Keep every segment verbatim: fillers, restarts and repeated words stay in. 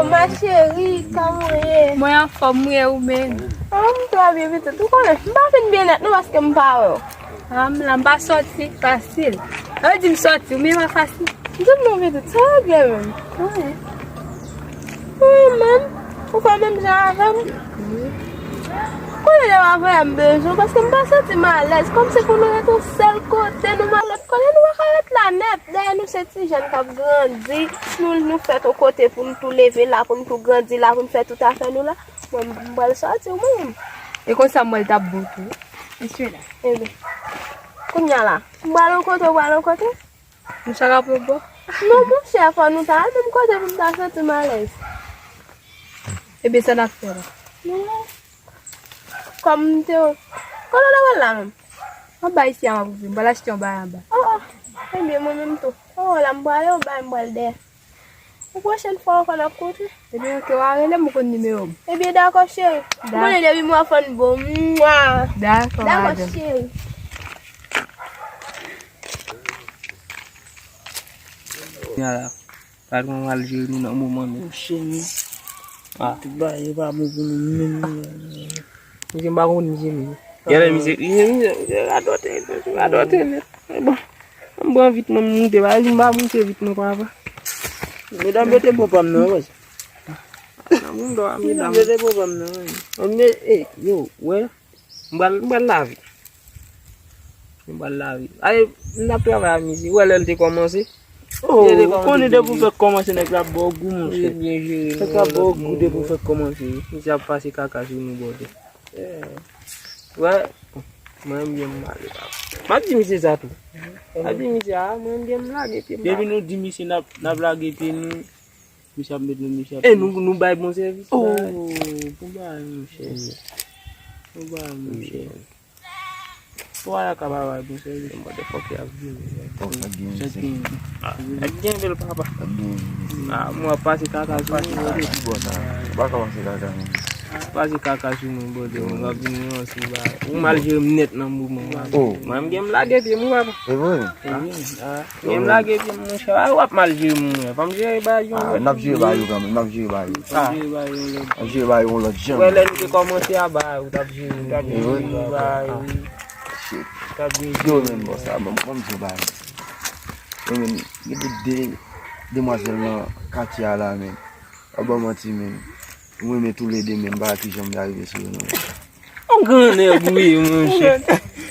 Ma chérie, kòman w ye? Mwen anfòm, mwen, ou menm? Ah, m trè byen, pitit. Ou konnen, m pa fin byen nèt non, paske m pa wè w. Ah, m la, m pa sòti fasil. Yo di m sòti, ou menm pa fasil. Di m non, pitit, sa regle menm. Wi. Wi, menm. Ou fè menm jan avè m. Wi. Konnen lè w ap voye m bezwen, paske m pa santi m alèz. Kòmsi pou nou ret yon sèl kote, nou pa lòt kote, nou pa ka ret la nèt. Dayè, nou se ti jèn k ap grandi, nou, nou fèt yon kote pou nou tou leve la, pou nou tou grandi la, pou nou fè tout afè nou la. Mwen, m pral sòti, ou menm. E konsa, mwen, l t ap bon tou. Mesye la. Ebyen, kounye a la, m pral yon kote, ou pral yon kote? Nou chak ap yon bò? Non, monchè, fò nou ta al menm kote pou m ta santi m alèz. Ebyen, sa n ap fè la? Non. Kòm m te. Kote w ta pral la menm? Anba isi a, m ap ouvri. M pral achte yon bagay anba. Oh, oh. Ebyen, mwen menm tou. Oh, la m prale, yon bagay m pral dèyè. Yon pwochèn fwa ankò n ap kontre. Ebyen, oke, w a rele m, ou konn nimewo m. Ebyen, dakò, cheri. M konnen depi m wè w fò n bon. Mwa. Dakò, dakò, madanm. Cheri. Kounye a la, patwon al jere nou nan moman nou. Monchè, men. Ah. Tout bagay yo pa bon pou nou menm. Misye m pa konn misye menm. Genlè misye, misye, misye, misye radòtè, misye radòtè nèt. Men bon, m pran vit mwen, m moute, pa di m pa moute vit non, papa. Medam, mete bon pa m nan, wè. Nan moun dò a, medam. Mete bon pa m nan, wè. Men, eh, yo, wè. M pral, m pral lave. M pral lave. Ale, n ap travay ak misye. Ou wè lè l te kòmanse? Oh, ou konnen depi w fèk kòmanse, nèg la ap ba w gou, monchè. Nèg la ap ba w gou depi w fèk kòmanse, wi. Misye ap pase kaka sou nou, bòdè. Wè, mwen menm, m ale, papa. M ap di misye sa tou. M ap di misye, a, mwen menm, m lage pye m. Depi nou di misye n ap, n ap lage pye nou, misye ap met nou, misye ap. E nou, nou bay bon sèvis. Oh, bon bagay, monchè. Bon bagay, monchè. Ou wè la ka pa bay bon sèvis. Motherfucker ap vini. Oh, sa gen, sa gen. Ah, sa gen bèl papa. Sa gen. Ah, mwen ap pase kaka sou mwen, bòdè. Pi bò sa. Ou pa ka pase kaka, non. Pase kaka sou mwen, bòdè. Mwen ap vin ranse, ba. Ou mal jere m nèt nan moman an. Oh. Mwen, m gen m lage pye m, wi, papa. E vre? E vre. Ah. Men m lage pye m, monchè. A, w ap mal jere moun, fò m jere ba yo. Ah, n ap jere ba yo kanmenm, n ap jere ba yo. Fò m jere ba yo yon lòt. N ap jere ba yo yon lòt jan. Wè, lè nou te kòmanse a ba yo, t ap jere, t ap jere ba yo. Shit. T ap jere. Yo, menm bò sa, bon, bon, m di w bagay. Yo, menm, gen de, de demwazèl nan katye a la, menm. Pa ban manti, menm. Mwen renmen toulede, menm, m pa wè kijan m ta rive sou yo, non. Yon gran nèg ou ye, monchè.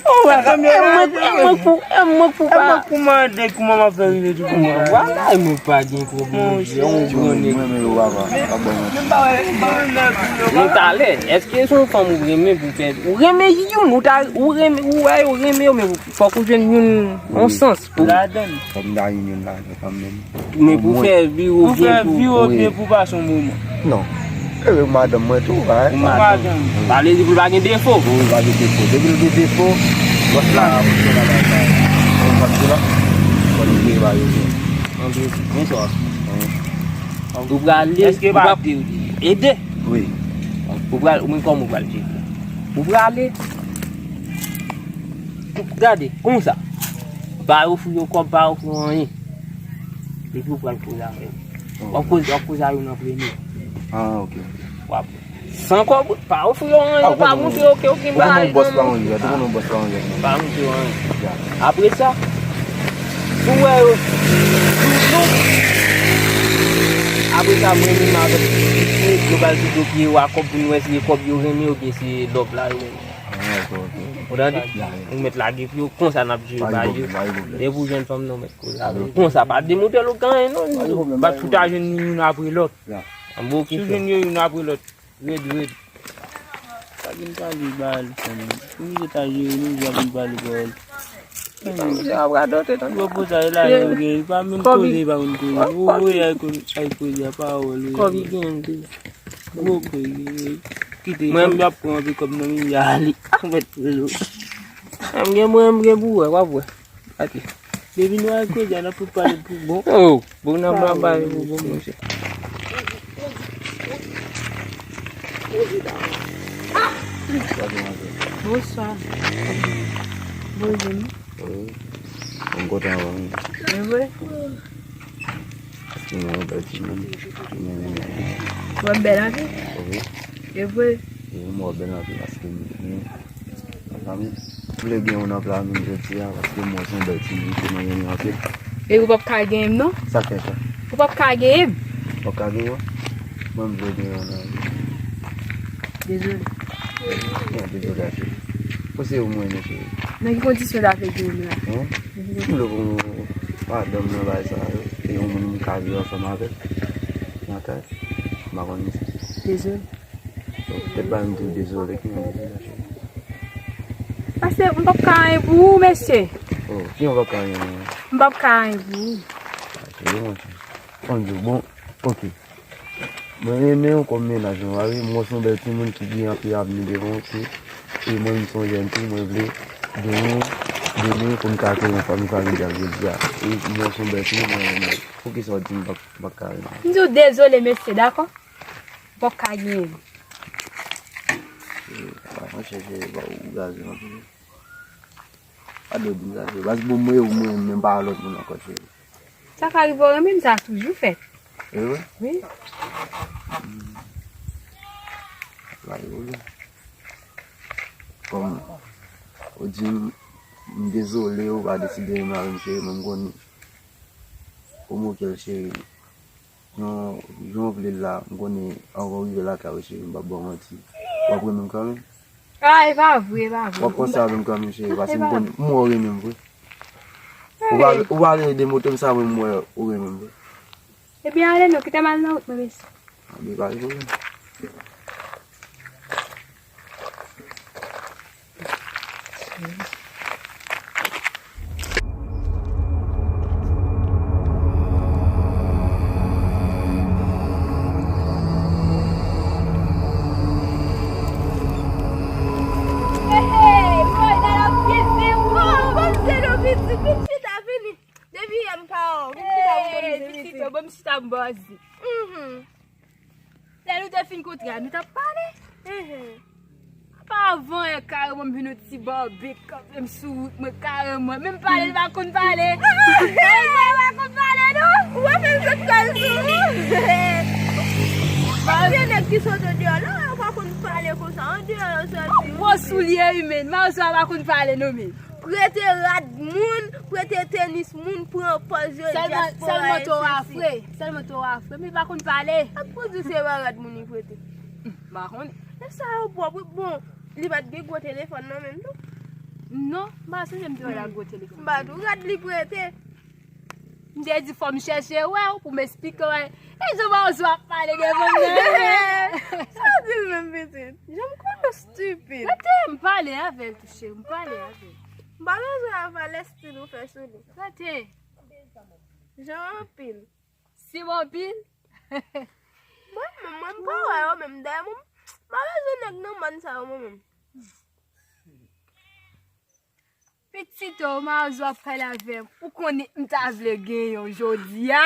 E mwen, e mwen k pou, e mwen k pou pa. E mwen k pou mande kòman m ap fè rive tout moun. Bagay mwen pa gen kòb, monchè. Yon gran nèg. Mwen renmen yo, papa. Pa ban manti. Nou talè, èske se yon fanm ou renmen pou fè, ou renmen youn, ou ta, ou renmen, ou wè yo renmen yo, men fòk ou jwenn youn, yon sans. Pou ladann. Fòk m ta jwenn youn ladan kanmenm. Men pou fè vi w byen, pou fè vi w byen, pou pase yon moman. Non. E, madanm mwen tou, pa. Pou madanm. Sa vle di pou l pa gen defo. Pou l pa gen defo. Depi l gen defo, bòs la ap fè bagay sa. Ou pa di la? Fò li gen bagay yo byen. Anpil. Bonswa. Ou prale, ou pa ede. Wi. Ou prale, ou menm kòman ou pral jere? Ou prale. Gade, konsa. Pa ofri yo kòb, pa ofri yo anyen. Epi ou pral koze avè yo. W ap koze, w ap koze a yo nan premye. Ah, ok, ok. W ap, san kòb, pa ofri yo anyen, pa montre yo ke w gen bagay nan men w. Ou konnen yon bòs pa yon lè, ou konnen yon bòs pa yon lè. Pa montre yo anyen. Apre sa, si w wè yo, si w, apre sa, mwen menm avèk misye, yo pral tou do pye yo a kòb pou nou wè si se kòb yo renmen oubyen se lòv la yo renmen. Ah, ok, ok. Ou tande? Ou mèt lage pye w, konsa n ap jere bagay yo. Depi w jwenn fanm nan, ou mèt koze avè l. Konsa, pa demoute l ou gen anyen, non. Bat pou ta jwenn youn apre lòt. Anbo ki fè. Si w jwenn yo youn apre lòt, rèd, rèd. Pa vin pale ba l, fanm. Pou misye ta jere nou, misye ap vin pale ba l. Misye ap radote, tande. Yo poze la, yo gen, li pa menm koze, li pa konn koze. Ou voye al koze a pawòl, wi. Kòb li gen, wi. Gwo kòb, wi. Kite, fanm yo ap pran anpil kòb nan men y ale. Ah, mèt rezo. M gen mwen, m gen pou wè, w ap wè. Gade. Depi nou al koze a, n ap fout pale pou bon. Oh, bon, n ap ba pale pou bon, monchè. Bonswa. Bonjou. Wi. M kontan wè w. E vre? Ou wè m bèl timoun. Ou wè m bèl anpil? Wi. E vre? Wi, m wè w bèl anpil paske m, m, m vle gen yon nan pla menm jodi a paske m wè se yon bèl timoun ke mwen renmen anpil. E ou p ap ka genyen m non? Sa k fè sa? Ou p ap ka genyen m. Ou p ap ka genyen m? Mwen m vle gen yon nan. Dezole. Yon dezole cheri. Pou se ou mwen renmen cheri. Nan ki kondisyon w ta vle gen m la? Hein? M vle pou madanm nan bay sa yo. E yon moun m ka viv ansanm avèk. Nan kay. M pa konn misye. Dezole. Bon, petèt ba m di w dezole, ki yon dezole cheri. Paske m p ap ka anyen pou ou, mesye. Oh, ki yon p ap ka anyen? M p ap ka anyen pou ou. Ah, cheri, monchè. Fò m di w, bon, ok. Mwen renmen w kòm mennaj mwen, wi. Mwen se yon bèl timoun ki gen anpil avni devan l tou. E mwen menm se yon jèn tou, mwen vle genyen demen pou m ka kreye yon fanmi familial jodi a. E mwen se yon bèl timoun, mwen renmen w. Poukisa w di m p ap, p ap ka renmen w? M di w dezole, mesye, dakò? M p ap ka genyen l. E, pa mwen chèche ba ou gaze anpil. Pa dwe di m sa, cheri. Paske bon, mwen, mwen, mwen pa lòt moun ankò, cheri. Sa ka rive w renmen m, sa toujou fèt. E vre? Wi. Pa gen pwoblèm. Kòm ou di m, m dezole, ou pa deside renmen avè m, cheri, men m konnen ou moke l, cheri. Non, jan w vle l la, m konnen anvan w rive lakay ou, cheri, m p ap ba w manti. W ap renmen m kanmenm? Ah, e pa vre, e pa vre. W ap panse avè m kanmenm, cheri, paske m konnen m wè w renmen m vre. Ou pa, ou pa vle demontre m sa, mwen m wè ou renmen m vre. Ebyen, ale non, kite m al nan wout mwen, mesye. Ebyen, pa gen pwoblèm. Depi yè m pa wè w, vin chita pou mwen, vin chita pou mwen. Lè nou te fin kontre a, nou t ap pale. Apa avan yè kareman m vin yon ti bòbèt kanpe m sou wout mwen kareman. Menm pale, li pa konn pale. Li pa konn pale, non. Ou pa fè l sot pral sou ou. Konbyen nèg ki sot andeyò la, yo pa konn pale konsa. Andeyò yo sòti. Gwo soulye, wi, men. Manzè a pa konn pale, non, men. Prete rad moun, prete tenis moun, pran pòz yo, dyaspora, sèlman to a fre, sèlman to a fre, men li pa konn pale. Ak pou di se pa rad moun li prete. M pa konnen. E sa yo pwòp, wi, bon, li pa t gen gwo telefòn nan men l, non? Non, m pa sonje m te wè l ak gwo telefòn. M pa di w rad li prete. M te di fò m chèche wè w pou m esplike w. E jan Mawozo ap pale devan m nan. Sa w di l menm pitit? Jan m konnen w stipid. Rete, m pale avè l tou cheri, m pale avè l. M pa bezwen avè l, èske nou fè sou li. Rete. Jan anpil. Si m anpil. Mwen menm, mwen m pa wè yo menm dèyè mwen. M pa bezwen nèg nan mòn sa yo mwen menm. Pitit o, Mawozo ap pale avè m. Ou konnen m ta vle genyen w jodi a.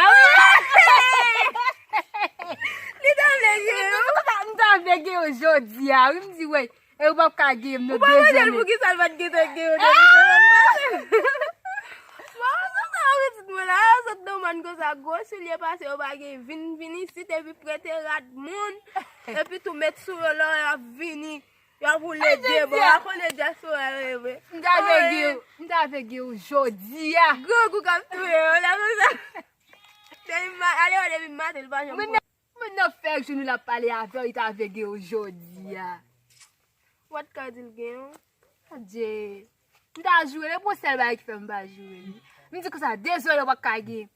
Li ta vle genyen w. M ta, m ta vle genyen w jodi a. Wi, m di, wè. E ou p ap ka genyen m, non, dezole. Ou pa mande l poukisa l pa t gentan genyen w depi semèn pase. Mawozo sa yo pitit mwen la, yo sot nan mòn konsa, gwo soulye pase yo pa gen. Vin, vin isit epi prete rad moun. Epi tou met sou yo lè y ap vini. Y ap woule de bò, a konnen dyaspora yo ye vre. M ta vle gen w, m ta vle gen w jodi a. Grangou k ap touye yo la konsa. Depi ma-, ale wè depi maten, li pa janm pran. Moun nan fè jou nou l ap pale avè w, li ta vle gen w jodi a. Ou pa t ka di l gen w? Adje. M ta joure l, bon sèl bagay ki fè m pa joure l. M di konsa, dezole, w pa t ka gen.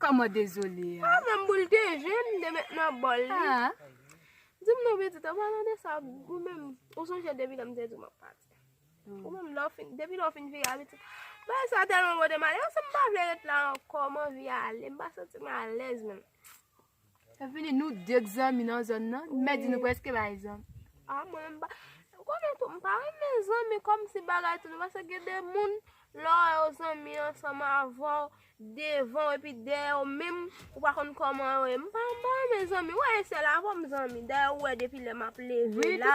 Kòman dezole a? Ah, menm pou l te jwenn, m te met nan bòl li. Ah. Di m non, pitit, an palan de sa, ou menm, ou sonje depi lè m te di w m ap pati. Hmm. Ou menm, lè w fin, depi lè w fin vire a, pitit. Bagay sa tèlman pote m ale, se m pa vle ret la ankò, m anvi ale, m pa santi m alèz menm. Sa vini nou de k zanmi nan zòn nan, mèt di nou prèske pa gen zanmi. Ah, mwen menm pa, ou konnen tou, m pa renmen zanmi kòmsi bagay tou, non, paske gen de moun, lè w wè yo zanmi ansanm avè w, devan w epi dèyè w menm, ou pa konn kòman yo ye. M pa, m pa renmen zanmi. Ou wè, e sèl avè w m zanmi. Dayè, ou wè depi lè m ap leve la,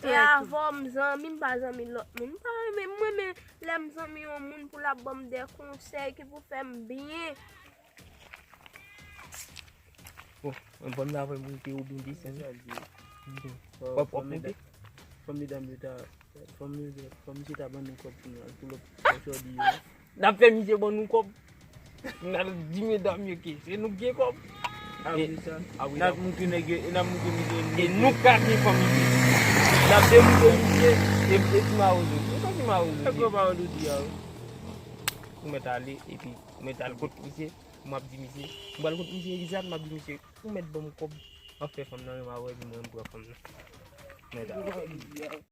e avè w m zanmi, m pa zanmi lòt moun. M pa renmen, m renmen lè m zanmi yon moun pou l ap ban m de konsèy ki pou fè m byen. Bon, mwen pa vle mwen te oubyen desann. Sa di. W ap w ap monte. Fòm medam yo ta fòm yo fòm misye ta ban nou kòb pou nou al pou lòt kòb di yo. N ap fè misye ban nou kòb. N al di medam yo ke se nou k gen kòb. Apre sa, Apre n ap montre nèg yo, e n ap montre misye. E nou ka gen fanmi. N ap demoute misye e e ti mawozo. Nou ka ti mawozo. Sa gwo pawòl ou di a wi. Ou mèt ale epi ou mèt al kot misye. M ap di misye. M pral kot misye egzat, m ap di misye. Ou mèt ban m kòb. M ap fè fanm nan renmen avè epi mwen m pran fanm nan. Mèt ale.